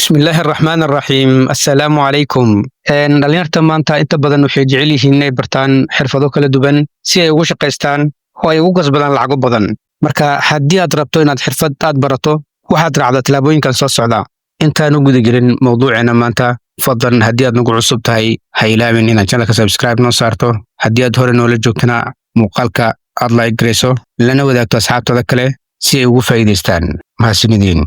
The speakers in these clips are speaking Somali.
Bismillaahi araxmaan araxiim. Assalaamu calaykum. Dhalinyarta maanta inta badan waxay jecel yihiin inay bartaan xirfado kala duwan si ay ugu shaqaystaan oo ay ugu kasbadaan lacago badan. Marka haddii aad rabto inaad xirfad aad barato, waxaad raacdaa tallaabooyinkan soo socda. Intaan u guda gelin mawduuceena maanta, fadlan haddii aad nagu cusub tahay, ha ilaawin inaad channelka subscribe noo saarto. Haddii aad hore noola joogtana, muuqaalka aad like garayso, lana wadaagto asxaabtada kale si ay ugu faa'iidaystaan. Mahadsanidin.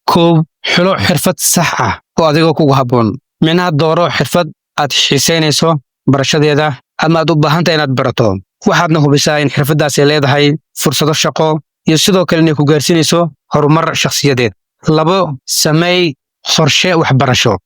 Kow, xulo xirfad sax ah oo adigoo kugu habboon. Micnaha, dooro xirfad aad xiisaynayso barashadeeda ama aad u baahantahay inaad barato. Waxaadna hubisaa in xirfaddaasi leedahay fursado shaqo iyo sidoo kale inay ku gaarsiinayso horumar shakhsiyadeed. Labo, sameey qorshe waxbarasho.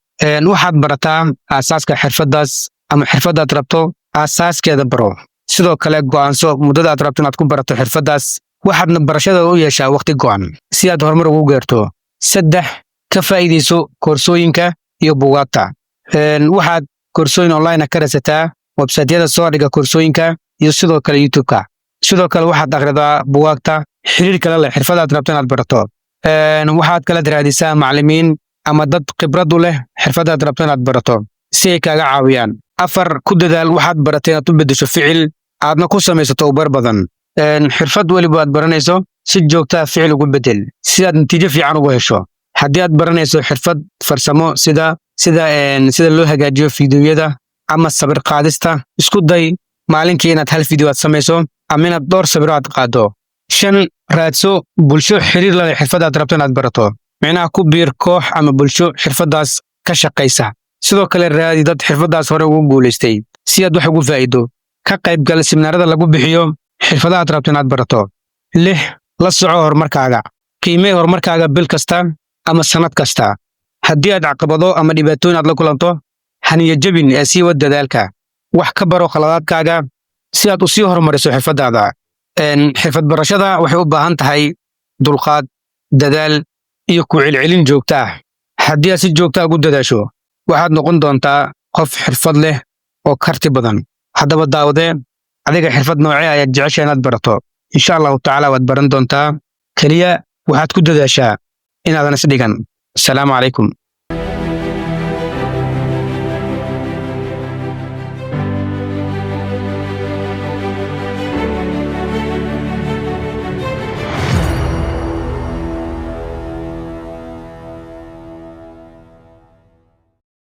Waxaad barataa aasaaska xirfaddaas ama xirfaddaad rabto aasaaskeeda baro. Sidoo kale go'aanso muddada aad rabto inaad ku barato xirfaddaas, waxaadna barashada u yeeshaa waqti go'an si aad horumar ugu gaarto. Saddex, ka faa'iidayso koorsooyinka iyo buugaagta. Waxaad koorsooyin online ka raadsataa websiteyada soo dhiga koorsooyinka iyo sidoo kale YouTube-ka. Sidoo kale waxaad akhridaa buugaagta xiriirka la leh xirfadaad rabto inaad barato. Waxaad kala raadisaa macallimiin ama dad khibrad u leh xirfadaad rabto inaad barato si ay kaaga caawiyaan. Afar, ku dadaal waxaad baratay inaad u beddesho ficil, aadna ku samayso tababar badan. Xirfad weliba aad baranayso si joogtaa ficil ugu beddel si aad natiijo fiican ugu hesho. Haddii aad baranayso xirfad farsamo sida loo hagaajiyo fiidiyoyada ama sawir qaadista, isku day maalinkii inaad hal fiideo aad samayso ama inaad dhowr sawiro aad qaaddo. Shan, raadso bulsho xiriir la leh xirfadaad rabto inaad barato. Micnaha, ku biir koox ama bulsho xirfaddaas ka shaqaysa. Sidoo kale raadi dad xirfaddaas hore ugu guulaystay si aad wax ugu faa'iido. Ka qaybgal seminaarada lagu bixiyo xirfadahaad rabto inaad barato. Lix, la soco horumarkaaga. Qiimee horumarkaaga bil kasta ama sannad kasta. Haddii aad caqabado ama dhibaatooyin aad la kulanto, ha niyad jabin ee sii wad dadaalka. Wax ka baro khaladaadkaaga si aad u sii horumariso xirfadaada. Xirfad barashada waxay u baahan tahay dulqaad, dadaal iyo ku celcelin joogto ah. Haddii aad si joogta ugu dadaasho, waxaad noqon doontaa qof xirfad leh oo karti badan. Haddaba daawadee, adiga xirfad noocee ayaad jecesha inaad barato? Insha Allahu tacaala waad baran doontaa. Keliya waxaad ku dadaashaa inaadan isdhigan. Asalaamu calaykum.